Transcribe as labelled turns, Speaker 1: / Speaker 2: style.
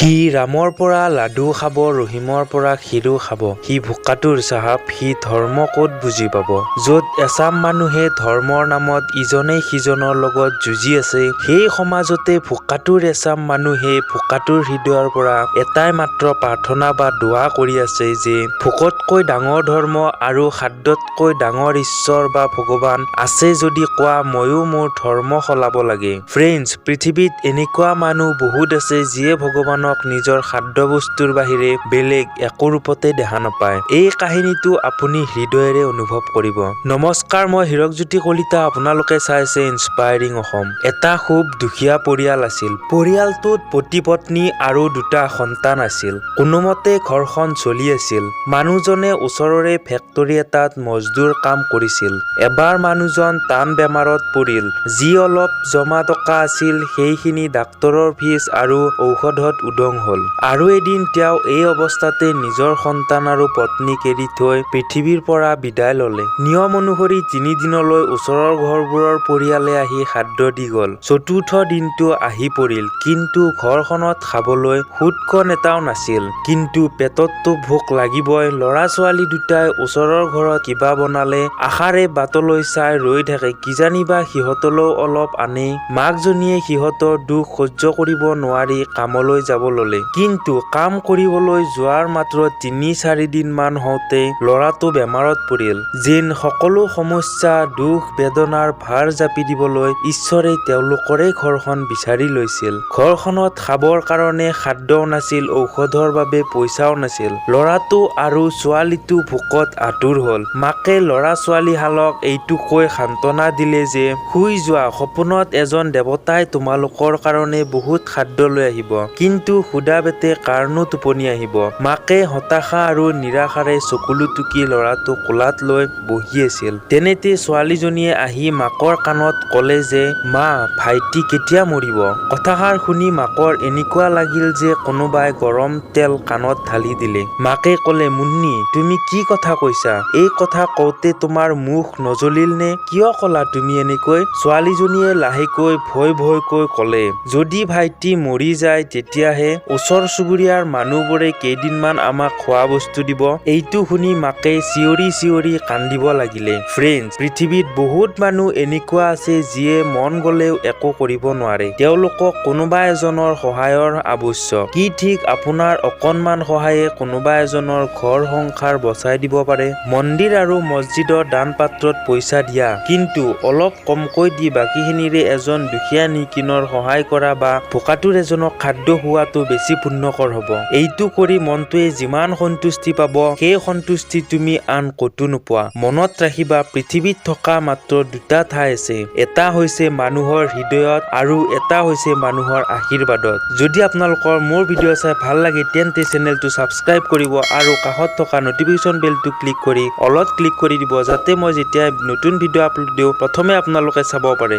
Speaker 1: সি ৰামৰ পৰা লাডু খাব, ৰহিমৰ পৰা ক্ষীৰো খাব। সি ভোকাতুৰ চাহাব, সি ধৰ্ম ক'ত বুজি পাব? য'ত এচাম মানুহে ধৰ্মৰ নামত ইজনে সিজনৰ লগত যুঁজি আছে, সেই সমাজতে ভোকাতুৰ এচাম মানুহে ভোকাতুৰ হৃদয়ৰ পৰা এটাই মাত্ৰ প্ৰাৰ্থনা বা দোৱা কৰি আছে যে ভোকতকৈ ডাঙৰ ধৰ্ম আৰু খাদ্যতকৈ ডাঙৰ ঈশ্বৰ বা ভগৱান আছে যদি কোৱা, ময়ো মোৰ ধৰ্ম সলাব লাগে। ফ্ৰেণ্ডছ, পৃথিৱীত এনেকুৱা মানুহ বহুত আছে যিয়ে ভগৱানক নিজৰ খাদ্য বস্তুৰ বাহিৰে বেলেগ একো ৰূপতে দেখা নাপায়। এই কাহিনীটো আপুনি হৃদয়েৰে অনুভৱ কৰিব। নমস্কাৰ, মই হীৰকজ্যোতি কলিতা। আপোনালোকে চাইছে ইনস্পায়াৰিং অসম। এটা খুব দুখীয়া পৰিয়াল আছিল। পৰিয়ালটোত পতি পত্নী আৰু দুটা সন্তান আছিল। কোনোমতে ঘৰখন চলি আছিল। মানুহজনে ওচৰৰে ফেক্টৰী এটাত মজদুৰ কাম কৰিছিল। এবাৰ মানুহজন টান বেমাৰত পৰিল। যি অলপ জমা টকা আছিল, সেইখিনি ডাক্তৰৰ ফিজ আৰু ঔষধত উদং হ'ল। আৰু এদিন তেওঁ এই অৱস্থাতে নিজৰ সন্তান আৰু পত্নীক এৰি থৈ পৃথিৱীৰ পৰা বিদায় ল'লে। নিয়ম অনুসৰি 3 দিনলৈ ওচৰৰ ঘৰবোৰৰ পৰিয়ালে আহি খাদ্য দি গ'ল। চতুৰ্থ দিনটো আহি পৰিল, কিন্তু ঘৰখনত খাবলৈ খুদকণ এটাও নাছিল। কিন্তু পেটততো ভোক লাগিবই। ল'ৰা ছোৱালী দুটাই ওচৰৰ ঘৰত কিবা বনালে আশাৰে বাটলৈ চাই ৰৈ থাকে, কিজানিবা সিহঁতলৈও অলপ আনে। মাকজনীয়ে সিহঁতৰ দুখ সহ্য কৰিব নোৱাৰি কামলৈ যাব ল'লে। কিন্তু কাম কৰিবলৈ যোৱাৰ মাত্ৰ 3-4 দিনমান হওঁতে ল'ৰাটো বেমাৰত পৰিল। যেন সকলো সমস্যা, দুখ বেদনাৰ ভাৰ জাপি দিবলৈ ঈশ্বৰে তেওঁলোকৰে ঘৰখন বিচাৰি লৈছিল। ঘৰখনত খাবৰ কাৰণে খাদ্যও নাছিল, ঔষধৰ বাবে পইচাও নাছিল। ল'ৰাটো আৰু ছোৱালীটো ভোকত আতুৰ হ'ল। মাকে ল'ৰা ছোৱালীহালক এইটো কৈ সান্তনা দিলে যে শুই যোৱা, সপোনত এজন দেৱতাই তোমালোকৰ কাৰণে বহুত খাদ্য লৈ আহিব। কিন্তু সুদা পেটে কাৰনো টোপনি আহিব? মাকে হতাশা আৰু নিৰাশাৰে চকুলো টুকি ল'ৰাটোক কোলাত লৈ বহি আছিল। তেনেতে ছোৱালীজনীয়ে আহি মাকৰ কাণত ক'লে যে মা, ভাইটি কেতিয়া মৰিব? কথাষাৰ শুনি মাকৰ এনেকুৱা লাগিল যে কোনোবাই গৰম তেল কাণত ঢালি দিলে। মাকে ক'লে, "মুন্নী, তুমি কি কথা কৈছা? এই কথা কওঁতে তোমাৰ মুখ নজ্বলিল নে? কিয় ক'লা তুমি এনেকৈ?" ছোৱালীজনীয়ে লাহেকৈ ভয় ভয়কৈ ক'লে, "যদি ভাইটি মৰি যায়, তেতিয়াহে ওচৰ চুবুৰীয়াৰ মানুহবোৰে কেইদিনমান আমাক খোৱা বস্তু দিব।" এইটো শুনি মাকে চিঞৰি চিঞৰি কান্দিব লাগিলে। ফ্ৰেণ্ডছ, পৃথিৱীত বহুত মানুহ এনেকুৱা আছে যিয়ে মন গ'লেও একো কৰিব নোৱাৰে। তেওঁলোকক কোনোবা এজনৰ সহায়ৰ আৱশ্যক। কি ঠিক আপোনাৰ অকণমান সহায়ে কোনোবা এজনৰ ঘৰ সংসাৰ বচাই দিব পাৰে। মন্দিৰ আৰু মছজিদৰ দান পাত্ৰত পইচা দিয়া, কিন্তু অলপ কমকৈ দি বাকীখিনিৰে এজন দুখীয়া নিকিনৰ সহায় কৰা বা ভোকাতুৰ এজনক খাদ্য খুওৱাটো বেছি পুণ্যকৰ হ'ব। এইটো কৰি মনটোৱে যিমান সন্তুষ্টি পাব, সেই সন্তুষ্টি তুমি আন ক'তো নোপোৱা। মনত ৰাখিবা, পৃথিৱীত থকা মাত্ৰ দুটা ঠাই আছে। এটা হৈছে মানুহৰ হৃদয়ত আৰু এটা হৈছে মানুহৰ আশীৰ্বাদত। যদি আপোনালোকৰ মোৰ ভিডিঅ' চাই ভাল লাগে, তেন্তে চেনেলটো ছাবস্ক্ৰাইব কৰিব আৰু কাষত থকা নটিফিকেশ্যন বেলটো ক্লিক কৰি অলত ক্লিক কৰি দিব, যাতে মই যেতিয়া নতুন ভিডিঅ' আপলোড দিওঁ, প্ৰথমে আপোনালোকে চাব পাৰে।